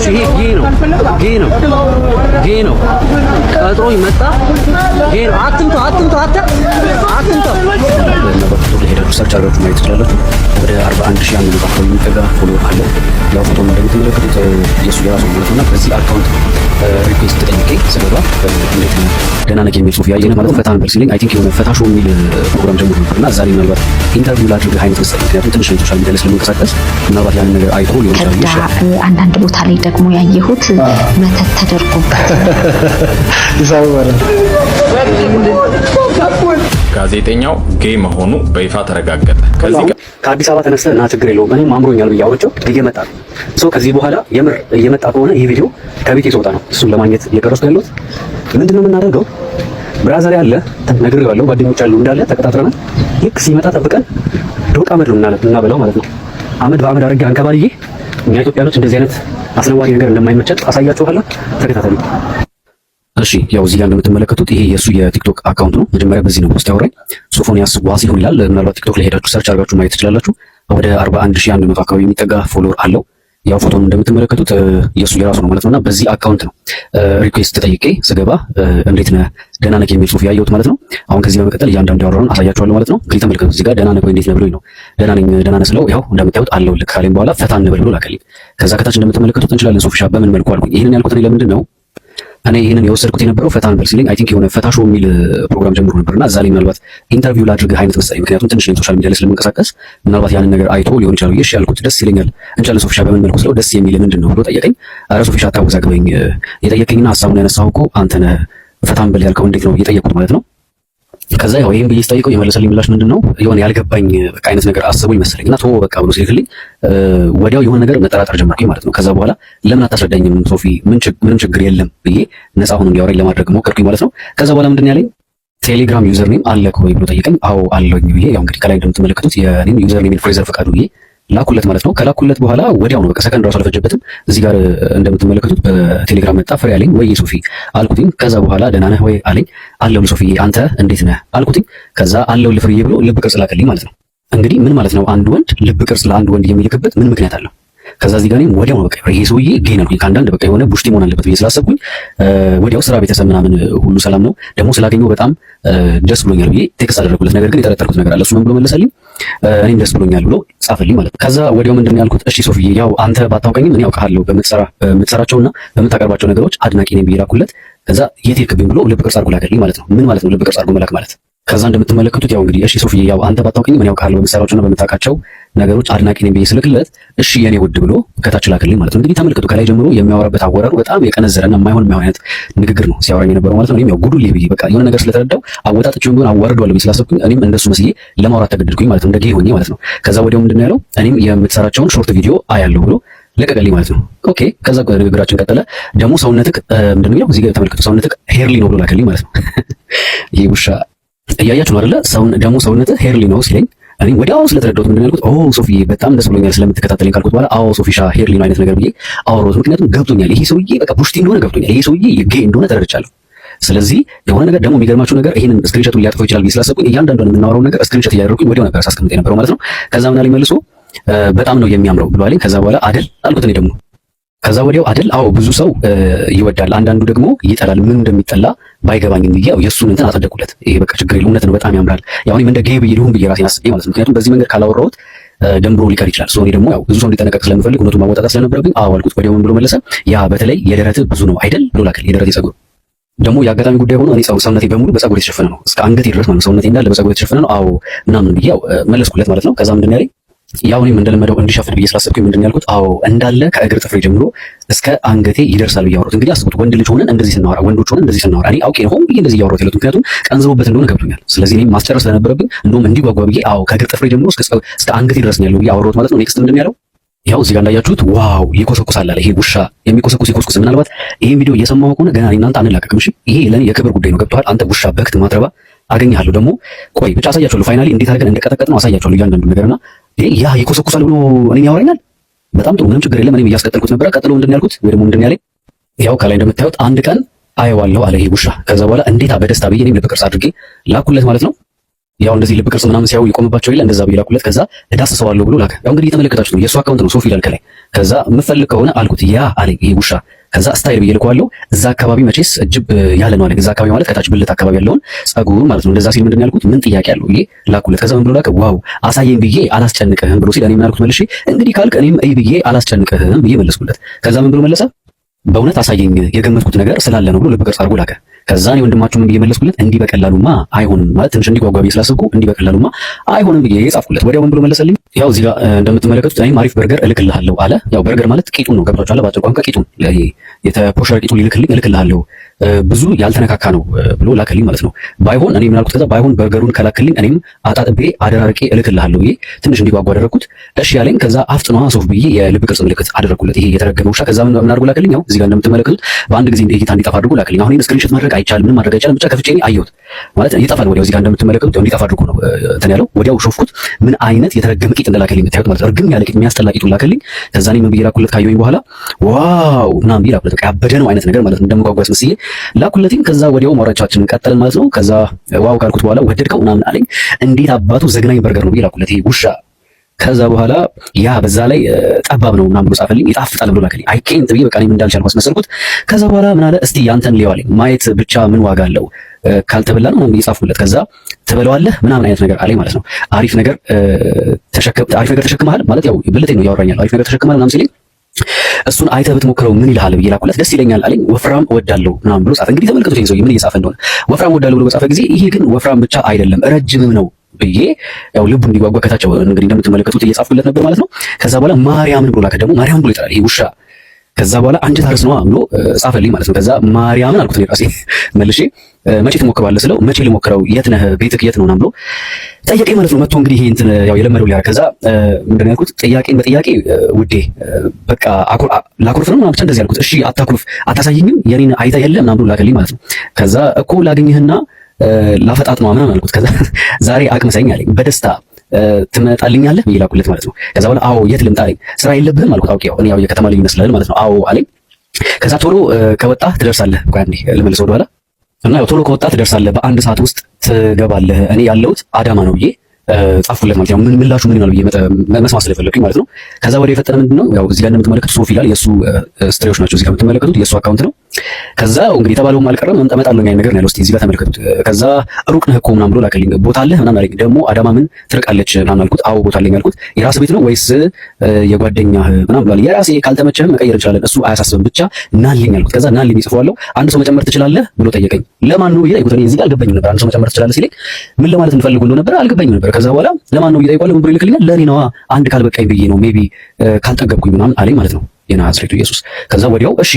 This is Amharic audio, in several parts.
ይኸውላችሁ ይሄ gay ነው፣ gay ነው፣ gay ነው። ቀጥሮኝ መጣ። Gay ነው። አትምተው፣ አትምተው፣ አተ አትምተው። ምናልባት ቲክቶክ ላይ ሄዳችሁ search አድርጋችሁ ማየት ትችላላችሁ። ወደ 41,100 አካባቢ የሚጠጋ follower አለው። ያው ፎቶ እንደምትመለከቱት የእሱ የራሱ ማለት ነው እና በዚህ account request ተጠይቄ ስገባ እንዴት ነህ፣ ደህና ነህ የሚል ጽሁፍ ያየነ ማለት ነው። ፈታ እንበል ሲለኝ I think የሆነ ፈታ show የሚል ፕሮግራም ጀምሮ ነበር እና እዛ ላይ ምናልባት interview ላድርግህ አይነት መሰለኝ። ምክንያቱም ትንሽ social media ላይ ስለምንቀሳቀስ ምናልባት ያንን ነገር አይቶ ሊሆን ይችላል። ከዛ አንዳንድ ቦታ ላይ ደግሞ ያየሁት መተት ተደርጎበት ይሳቡ። ጋዜጠኛው gay መሆኑ በይፋ ተረጋገጠ። ከዚህ ከአዲስ አበባ ተነስተህ እና ችግር የለውም እኔም አምሮኛል ብዬ አውርቼው እየመጣ ነው። So ከዚህ በኋላ የምር እየመጣ ከሆነ ይህ ቪዲዮ ከቤቴ ስወጣ ነው እሱን ለማግኘት እየቀረጽኩ ያለሁት። ምንድነው የምናደርገው? Brother ያለ ነግሬዋለሁ፣ ጓደኞች አሉ እንዳለ ተቀጣጥረናል። ልክ ሲመጣ ጠብቀን ዶቅ አመድ ነው እናበላው ማለት ነው። አመድ በአመድ አድርጌ አንከባልዬ እኛ ኢትዮጵያኖች እንደዚህ አይነት አስነዋሪ ነገር እንደማይመቸን አሳያችኋለሁ። ተከታተሉ። እሺ፣ ያው እዚህ ጋር እንደምትመለከቱት ይሄ የእሱ የቲክቶክ account ነው። መጀመሪያ በዚህ ነው ውስጥ ያወራኝ። ሶፎንያስ ዋሲሁን ይላል። ምናልባት ቲክቶክ ላይ ሄዳችሁ search አድርጋችሁ ማየት ትችላላችሁ። ወደ 41,100 አካባቢ የሚጠጋ follower አለው። ያው ፎቶን እንደምትመለከቱት የእሱ የራሱ ነው ማለት ነውና በዚህ account ነው request ተጠይቄ ስገባ እንዴት ነህ፣ ደህና ነህ የሚል ጽሁፍ ያየሁት ማለት ነው። አሁን ከዚህ በመቀጠል እያንዳንዱ ያወራውን አሳያችኋለሁ ማለት ነው። እንግዲህ ተመልከቱ፣ እዚህ ጋር ደህና ነህ ወይ፣ እንዴት ነህ ብሎኝ ነው። ደህና ነኝ፣ ደህና ነህ ስለው ያው እንደምታዩት አለው ልክ ካለኝ በኋላ ፈታ እንበል ብሎ ላከልኝ። ከዛ ከታች እንደምትመለከቱት እንችላለን ሶፊሻ፣ በምን መልኩ አልኩኝ። ይህንን ያልኩት እኔ ለምንድን ነው፣ እኔ ይህንን የወሰድኩት የነበረው ፈታ እንበል ሲለኝ I think የሆነ ፈታ show የሚል ፕሮግራም ጀምሮ ነበርና እዛ ላይ ምናልባት interview ላድርግህ አይነት መሰለኝ። ምክንያቱም ትንሽ social media ላይ ስለምንቀሳቀስ ምናልባት ያንን ነገር አይቶ ሊሆን ይችላል። እሺ ያልኩት ደስ ይለኛል፣ እንችላለን ሶፊሻ፣ በምን መልኩ ስለው ደስ የሚል ምንድን ነው ብሎ ጠየቀኝ። አረ ሶፊሻ አታወዛግበኝ፣ የጠየቀኝና ሀሳቡን ያነሳው እኮ አንተ ነህ፣ ፈታ እንበል ያልከው እንዴት ነው እየጠየቅኩት ማለት ነው። ከዛ ያው ይሄን ብዬ ስጠይቀው የመለሰልኝ ምላሽ ምንድን ነው፣ የሆነ ያልገባኝ በቃ አይነት ነገር አስቦ ይመስለኝ እና ተወው በቃ ብሎ ሲልክልኝ ወዲያው የሆነ ነገር መጠራጠር ጀመርኩኝ ማለት ነው። ከዛ በኋላ ለምን አታስረዳኝም ሶፊ፣ ምንም ችግር የለም ብዬ ነፃ ሆኖ እንዲያወራኝ ለማድረግ ሞከርኩኝ ማለት ነው። ከዛ በኋላ ምንድን ያለኝ፣ ቴሌግራም username አለክ ወይ ብሎ ጠየቀኝ። አዎ አለኝ ብዬ ያው እንግዲህ ከላይ እንደምትመለከቱት የኔም username ፍሬዘር ፈቃዱ ብዬ ላኩለት ማለት ነው። ከላኩለት በኋላ ወዲያው ነው፣ በቃ ሰከንድ ራሱ አልፈጀበትም። እዚህ ጋር እንደምትመለከቱት በቴሌግራም መጣ። ፍሬ አለኝ። ወይ ሶፊ አልኩትኝ። ከዛ በኋላ ደህና ነህ ወይ አለኝ። አለሁልህ ሶፊ፣ አንተ እንዴት ነህ አልኩትኝ። ከዛ አለሁልህ ፍሬዬ ብሎ ልብ ቅርጽ ላከልኝ ማለት ነው። እንግዲህ ምን ማለት ነው? አንድ ወንድ ልብ ቅርጽ ለአንድ ወንድ የሚልክበት ምን ምክንያት አለው? ከዛ እዚህ ጋር እኔም ወዲያው ነው በቃ ይሄ ሰውዬ gay ነው፣ ከአንዳንድ በቃ የሆነ ቡሽቲ መሆን አለበት ብዬ ስላሰብኩኝ ወዲያው ስራ፣ ቤተሰብ ምናምን ሁሉ ሰላም ነው፣ ደግሞ ስላገኘው በጣም ደስ ብሎኛል ብዬ text አደረኩለት። ነገር ግን የጠረጠርኩት ነገር አለ። እሱ ምን ብሎ መለሰልኝ? እኔም ደስ ብሎኛል ብሎ ጻፈልኝ ማለት ነው። ከዛ ወዲያው ምንድን ነው ያልኩት? እሺ ሶፊዬ፣ ያው አንተ ባታውቀኝም እኔ አውቅሃለሁ፣ በምትሰራቸውና በምታቀርባቸው ነገሮች አድናቂ ነኝ ብዬ ላኩለት። ከዛ የት ሄድክብኝ ብሎ ልብ ቅርጽ አድርጎ ላከልኝ ማለት ነው። ምን ማለት ነው ልብ ቅርጽ አድርጎ መላክ ማለት? ከዛ እንደምትመለከቱት ያው እንግዲህ እሺ ሶፊዬ፣ ያው አንተ ባታውቀኝም እኔ አውቅሃለሁ፣ በምትሰራቸውና በምታውቃቸው ነገሮች አድናቂ ነኝ ብዬ ስልክለት እሺ የኔ ውድ ብሎ ከታች ላከልኝ ማለት ነው። እንግዲህ ተመልከቱ፣ ከላይ ጀምሮ የሚያወራበት አወራሩ በጣም የቀነዘረና የማይሆን የማይሆን አይነት ንግግር ነው ሲያወራኝ የነበረው ማለት ነው። እኔም ያው ጉዱልህ ብዬ በቃ የሆነ ነገር ስለተረዳው አወጣጥቼው ቢሆን አዋርደዋለሁ ብዬ ስላሰብኩኝ እኔም እንደሱ መስዬ ለማውራት ተገደድኩኝ ማለት ነው። እንደ gay ሆኜ ማለት ነው። ከዛ ወዲያው ምንድን ነው ያለው? እኔም የምትሰራቸውን short video አያለሁ ብሎ ለቀቀልኝ ማለት ነው። Okay፣ ከዛ ንግግራችን ቀጠለ። ደግሞ ሰውነትህ ምንድን ነው የሚለው እዚህ ጋር ተመልከቱ፣ ሰውነትህ hairy ነው ብሎ ላከልኝ ማለት ነው። ይሄ ውሻ እያያችሁ ነው አይደለ? ሰውን ደግሞ ሰውነትህ hairy ነው ሲለኝ እኔ ወዲያው ስለተረዳሁት ምንድን ነው ያልኩት? ኦ ሶፊዬ፣ በጣም ደስ ብሎኛል ስለምትከታተለኝ ካልኩት በኋላ አዎ ሶፊሻ hairy ነው አይነት ነገር ብዬ አወራሁት። ምክንያቱም ገብቶኛል፣ ይሄ ሰውዬ በቃ ቡሽቲ እንደሆነ ገብቶኛል። ይሄ ሰውዬ gay እንደሆነ ተረድቻለሁ። ስለዚህ የሆነ ነገር ደግሞ የሚገርማችሁ ነገር ይሄንን screenshot ኡን ሊያጥፈው ይችላል ብዬ ስላሰብኩኝ እያንዳንዷን የምናወራውን ነገር screenshot እያደረኩኝ ወዲያው ነበር ሳስቀምጥ የነበረው ማለት ነው። ከዛ ምን አለኝ መልሶ? በጣም ነው የሚያምረው ብሎ አለኝ። ከዛ በኋላ አደል አልኩት እኔ ደግሞ። ከዛ ወዲያው አደል፣ አዎ ብዙ ሰው ይወዳል፣ አንዳንዱ ደግሞ ይጠላል። ምን እንደሚጠላ ባይገባኝም ብዬ ያው የእሱን እንትን አጸደቁለት። ይሄ በቃ ችግር የለውም፣ እውነት ነው፣ በጣም ያምራል። ያው እኔም እንደ gay ብዬ ልሁን ብዬ ራሴን አስቤ ማለት ነው። ምክንያቱም በዚህ መንገድ ካላወራሁት ደንብሮ ሊቀር ይችላል። So እኔ ደግሞ ያው ብዙ ሰው እንዲጠነቀቅ ስለምፈልግ እውነቱን ማወጣጣት ስለነበረብኝ አዎ አልኩት። ወዲያው ምን ብሎ መለሰ? ያ በተለይ የደረትህ ብዙ ነው አይደል ብሎ ላከልኝ። የደረት የጸጉር ደግሞ የአጋጣሚ ጉዳይ ሆኖ እኔ ሰውነቴ በሙሉ በጸጉር የተሸፈነ ነው፣ እስከ አንገቴ ድረስ ማለት ነው። ሰውነቴ እንዳለ በጸጉር የተሸፈነ ነው። አዎ ምናምን ብዬ ያው መለስኩለት ማለት ነው። ከዛ ምንድን ነው ያለኝ? ያው እኔም እንደለመደው እንዲሸፍን ብዬ ስላሰብኩኝ ምንድን ነው ያልኩት? አዎ እንዳለ ከእግር ጥፍሬ ጀምሮ እስከ አንገቴ ይደርሳል ብዬ አወራሁት። እንግዲህ አስቡት፣ ወንድ ልጅ ሆነን እንደዚህ ስናወራ፣ ወንዶች ሆነን እንደዚህ ስናወራ፣ እኔ አውቄ ነው ሆን ብዬ እንደዚህ እያወራሁት ያለሁት፣ ምክንያቱም ቀንዝሮበት እንደሆነ ገብቶኛል። ስለዚህ እኔም ማስጨረስ ስለነበረብኝ እንደውም እንዲጓጓ ብዬ አዎ ከእግር ጥፍሬ ጀምሮ እስከ አንገቴ ድረስ ነው ያለው ብዬ አወራሁት ማለት ነው። Next ምንድን ነው ያለው? ያው እዚህ ጋር እንዳያችሁት wow ይኮሰኩሳል አለ። ይሄ ውሻ የሚኮሰኩስ ይኮስኩስ። ምናልባት ይሄን ቪዲዮ እየሰማሁ ከሆነ ገና እኔ እናንተ አንላቀቅም። እሺ፣ ይሄ ለኔ የክብር ጉዳይ ነው። ገብቶሃል? አንተ ውሻ በክት ማትረባ አገኘሃለሁ። ደግሞ ቆይ ብቻ አሳያችኋለሁ። Finally እንዴት አድርገን እንደቀጠቀጥ ነው አሳያችኋለሁ እያንዳንዱ ነገርና ያ ይኮሰኩሳል ብሎ እኔን ያወራኛል። በጣም ጥሩ፣ ምንም ችግር የለም። እኔም እያስቀጠልኩት ነበረ። ቀጥሎ ምንድን ነው ያልኩት ወይ ደግሞ ምንድን ነው ያለኝ? ያው ከላይ እንደምታዩት አንድ ቀን አየዋለሁ አለ ይሄ ውሻ። ከዛ በኋላ እንዴታ በደስታ ብዬ እኔም ልብ ቅርጽ አድርጌ ላኩለት ማለት ነው። ያው እንደዚህ ልብ ቅርጽ ምናምን ሲያዩ ይቆምባቸው የለ፣ እንደዛ ብዬ ላኩለት። ከዛ እዳስሰዋለሁ ብሎ ላከ። ያው እንግዲህ እየተመለከታችሁ ነው፣ የእሱ account ነው፣ ሶፊ ይላል ከላይ። ከዛ የምፈልግ ከሆነ አልኩት። Yeah አለኝ ይሄ ውሻ። ከዛ style ብዬ ልከዋለሁ። እዛ አካባቢ መቼስ እጅብ ያለ ነው አለኝ። እዛ አካባቢ ማለት ከታች ብልት አካባቢ ያለውን ጸጉር ማለት ነው። እንደዛ ሲል ምንድን ነው ያልኩት? ምን ጥያቄ አለው ብዬ ላኩለት። ከዛ ምን ብሎ ላከ? Wow፣ አሳየኝ ብዬ አላስጨንቅህም ብሎ ሲል እኔ ምን አልኩት መልሼ? እንግዲህ ካልክ እኔም እይ ብዬ አላስጨንቅህም ብዬ መለስኩለት። ከዛ ምን ብሎ መለሰ? በእውነት አሳየኝ፣ የገመትኩት ነገር ስላለ ነው ብሎ ልብ ቅርጽ አድርጎ ላከ። ከዛ እኔ ወንድማችሁ ምን ብዬ መለስኩለት? እንዲህ በቀላሉማ አይሆንም፣ ማለት ትንሽ እንዲጓጓ ብዬ ስላሰብኩ እንዲህ በቀላሉማ አይሆንም ብዬ ጻፍኩለት። ወዲያው ምን ብሎ መለሰልኝ? ያው እዚህ ጋር እንደምትመለከቱት እኔም አሪፍ በርገር እልክልሃለሁ አለ። ያው በርገር ማለት ቂጡን ነው፣ ገብቷችኋል? በአጭር ቋንቋ ቂጡን፣ ይሄ የተፖሸረ ቂጡን ሊልክልኝ፣ እልክልሃለሁ፣ ብዙ ያልተነካካ ነው ብሎ ላከልኝ ማለት ነው። ባይሆን እኔ ምን አልኩት? ከዛ ባይሆን በርገሩን ከላክልኝ እኔም አጣጥቤ አደራርቄ እልክልሃለሁ ብዬ ትንሽ እንዲጓጓ አደረግኩት። እሺ ያለኝ። ከዛ አፍጥኗ ሶፍ ብዬ የልብ ቅርጽ ምልክት አደረግኩለት። ይሄ የተረገመ ውሻ። ከዛ ምን አድርጎ ላከልኝ? ያው እዚህ ጋር እንደምትመለከቱት በአንድ ጊዜ እይታ እንዲጠፋ አድርጎ ላከልኝ። አሁን ይሄን screenshot ማድረግ አይቻልም፣ ምንም ማድረግ አይቻልም። ብቻ ከፍቼ እኔ አየሁት፣ ማለት ይጠፋል ወዲያው። እዚህ ጋር እንደምትመለከቱት እንዲጠፋ አድርጎ ነው እንትን ያለው። ወዲያው ሾፍኩት። ምን አይነት የተረገመ ቂጥ እንደላከልኝ የምታዩት ማለት እርግም ያለ ቂጥ፣ የሚያስጠላ ቂጡን ላከልኝ። ከዛ እኔ ምን ብዬ ላኩለት? ካየሁኝ በኋላ wow ምናምን ብዬ ላኩለት። በቃ ያበደ ነው አይነት ነገር ማለት ነው። እንደምጓጓ አስመስዬ ላኩለትኝ። ከዛ ወዲያው ማውራቻችንን ቀጠልን ማለት ነው። ከዛ wow ካልኩት በኋላ ወደድከው ምናምን አለኝ። እንዴት አባቱ ዘግናኝ በርገር ነው ብዬ ላኩለት ይሄ ውሻ። ከዛ በኋላ yeah፣ በዛ ላይ ጠባብ ነው ምናምን ብሎ ጻፈልኝ። ይጣፍጣል ብሎ ላከልኝ። አይ ኬንት ብዬ በቃ እኔም እንዳልቻልኩ አስመሰልኩት። ከዛ በኋላ ምን አለ? እስቲ ያንተን ልየው አለኝ። ማየት ብቻ ምን ዋጋ አለው ካልተበላ ነው ምናምን ብዬ ጻፍኩለት። ከዛ ትበለዋለህ ምናምን አይነት ነገር አለኝ ማለት ነው። አሪፍ ነገር ተሸክመሃል ማለት ያው ብልቴ ነው ያወራኛል። አሪፍ ነገር ተሸክመሃል ምናምን ሲለኝ እሱን አይተህ ብትሞክረው ምን ይልሃል ብዬ ላኩለት። ደስ ይለኛል አለኝ። ወፍራም እወዳለሁ ምናምን ብሎ ጻፈ። እንግዲህ ተመልከቱት ይሄን ሰውዬ ምን እየጻፈ እንደሆነ። ወፍራም እወዳለሁ ብሎ በጻፈ ጊዜ ይሄ ግን ወፍራም ብቻ አይደለም ረጅምም ነው ብዬ ያው ልቡ እንዲጓጓ ከታቸው እንግዲህ እንደምትመለከቱት እየጻፍኩለት ነበር ማለት ነው። ከዛ በኋላ ማርያምን ብሎ ላከ። ደግሞ ማርያምን ብሎ ይጠራል ይሄ ውሻ። ከዛ በኋላ አንጀት አርስ ነዋ ብሎ ጻፈልኝ ማለት ነው። ከዛ ማርያምን አልኩት እኔ ራሴ መልሼ። መቼ ትሞክረዋለህ ስለው መቼ ልሞክረው፣ የት ነህ፣ ቤትህ የት ነው ምናምን ብሎ ጠየቀኝ ማለት ነው። መጥቶ እንግዲህ ይሄ እንትን ያው የለመደው ሊያደርግ። ከዛ ምንድን ነው ያልኩት? ጥያቄን በጥያቄ ውዴ፣ በቃ ላኩርፍ ነው ምናምን ብቻ እንደዚህ ያልኩት። እሺ አታኩርፍ፣ አታሳየኝም፣ የኔን አይተህ የለ ምናምን ብሎ ላከልኝ ማለት ነው። ከዛ እኮ ላገኝህና ላፈጣጥ ነው ምናምን አልኩት። ከዛ ዛሬ አቅምሰኝ አለኝ። በደስታ ትመጣልኛለህ ብዬ ላኩለት ማለት ነው። ከዛ በኋላ አዎ፣ የት ልምጣ አለኝ። ስራ የለብህም አልኩት። አውቄ ያው እኔ ያው የከተማ ልጅ ይመስላል ማለት ነው። አዎ አለኝ። ከዛ ቶሎ ከወጣህ ትደርሳለህ። ቆይ አንዴ ልመልሰው ወደኋላ እና ያው ቶሎ ከወጣህ ትደርሳለህ፣ በአንድ ሰዓት ውስጥ ትገባለህ። እኔ ያለሁት አዳማ ነው ብዬ ጻፍኩለት ማለት ያው ምን ምላሹ ምን ይሆናል ብዬ መስማት ስለፈለኩኝ ማለት ነው። ከዛ ወዲያ የፈጠነ ምንድነው፣ ያው እዚህ ጋር እንደምትመለከቱት ሶፊ ይላል፣ የሱ story ዎች ናቸው። እዚህ ጋር የምትመለከቱት የሱ account ነው። ከዛ እንግዲህ የተባለውም አልቀረም፣ እመጣለሁ አይነት ነገር ነው ያለው። እስቲ እዚህ ጋር ተመልከቱት። ከዛ ሩቅ ነህ እኮ ምናምን ብሎ ላከልኝ። ቦታ አለህ ምናምን አለኝ። ደግሞ አዳማ ምን ትርቃለች ምናምን አልኩት። አዎ ቦታ አለኝ አልኩት። የራስህ ቤት ነው ወይስ የጓደኛህ ምናምን ብሏል። የራሴ፣ ካልተመቸህም መቀየር እንችላለን፣ እሱ አያሳስብም፣ ብቻ ናልኝ አልኩት። ከዛ ናልኝ ጽፈዋለሁ። አንድ ሰው መጨመር ትችላለህ ብሎ ጠየቀኝ። ለማን ነው ብዬ ጠየኩት። እኔ እዚህ ጋር አልገባኝም ነበር። አንድ ሰው መጨመር ትችላለህ ሲለኝ ምን ለማለት እንፈልጉ እንደነበረ አልገባኝም ነበር። ከዛ በኋላ ለማን ነው ብዬ ጠይቀዋለሁ። ምን ብሎ ይልክልኛል? ለእኔ ነዋ፣ አንድ ካልበቃኝ ብዬ ነው፣ maybe ካልጠገብኩኝ ምናምን አለኝ ማለት ነው። የናዝሬቱ ኢየሱስ። ከዛ ወዲያው እሺ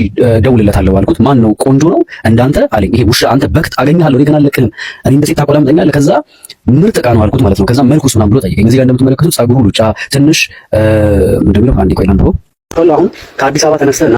ደውልለታለሁ አልኩት። ማን ነው፣ ቆንጆ ነው እንዳንተ አለኝ። ይሄ ውሻ፣ አንተ በክት አገኘሃለሁ፣ እኔ ገና አልለቅህም። እኔ እንደዚህ ታቆላምጠኛለህ። ከዛ ምርጥ ዕቃ ነው አልኩት ማለት ነው። ከዛ መልኩስ ምናምን ብሎ ጠየቀኝ። እዚህ ጋር እንደምትመለከቱት ጸጉሩ ሉጫ ትንሽ ምንድን ነው፣ አንዴ ቆይ ላንብበው። አሁን ከአዲስ አበባ ተነስተህ